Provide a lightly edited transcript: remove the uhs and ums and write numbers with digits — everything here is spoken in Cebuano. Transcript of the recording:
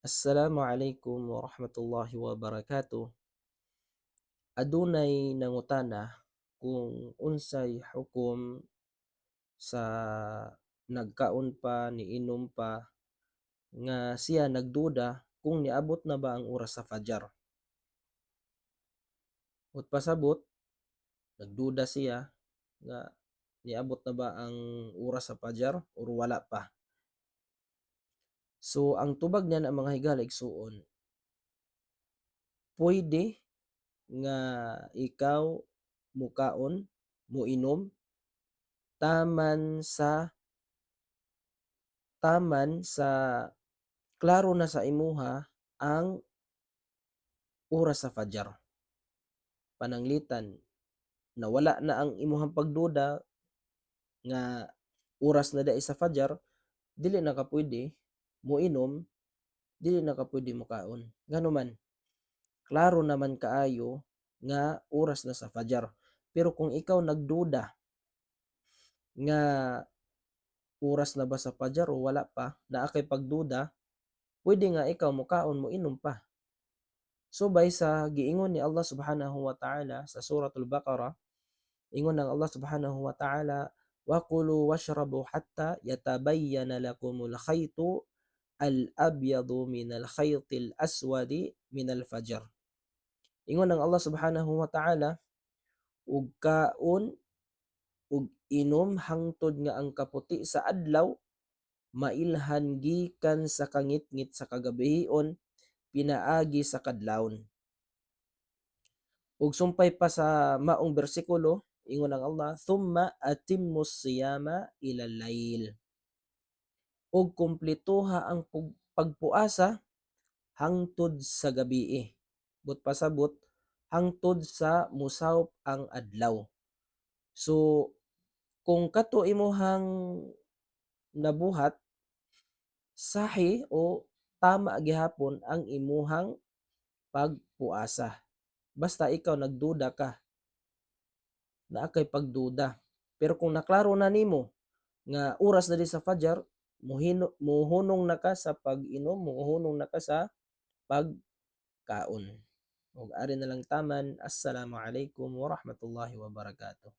Assalamualaikum warahmatullahi wabarakatuh. Adunay nangutana kung unsay hukom sa nagkaon pa, niinom pa nga siya nagduda kung niabot na ba ang oras sa fajar. Ut pasabot, nagduda siya nga niabot na ba ang oras sa fajar or wala pa. So ang tubag niyan, ang mga higala igsuon, pwede nga ikaw mukaon, muinom taman sa klaro na sa imuha ang oras sa fajar. Pananglitan nawala na ang imuhang pagduda nga oras na diay sa fajar, dili na ka pwede moinom, dili na ka pwede mokaon. Ngano man, klaro naman kaayo nga oras na sa fajar. Pero kung ikaw nagduda nga oras na ba sa fajar o wala pa, naa kay pagduda, pwede nga ikaw mokaon, moinom pa. Subay sa giingon ni Allah subhanahu wa ta'ala sa Suratul Baqarah, ingon ang Allah subhanahu wa ta'ala, "Wa kulu washrabu hatta yatabayyana lakumul khaytu al-abyadu minal khaytil aswadi minal fajr." Ingon ang Allah subhanahu wa ta'ala, ug kaon ug inom hangtod nga ang kaputi sa adlaw mailhan gikan sa kangitngit sa kagabion pinaagi sa kadlawon. Ug sumpay pa sa maong bersikulo, ingon ang Allah, "Thumma atimmus siyama ila layl." Ug kumpletoha ang pagpuasa hangtod sa gabii. But pasabot, hangtod sa musawop ang adlaw. So kung kato imuhang nabuhat, sahi o tama gihapon ang imuhang pagpuasa. Basta ikaw nagduda ka. Naa kay pagduda. Pero kung naklaro na nimo nga oras na di sa fajar, muhunong na ka sa pag-inom, muhunong na ka sa pagkaon. Ug ari na lang taman. Assalamualaikum warahmatullahi wabarakatuh.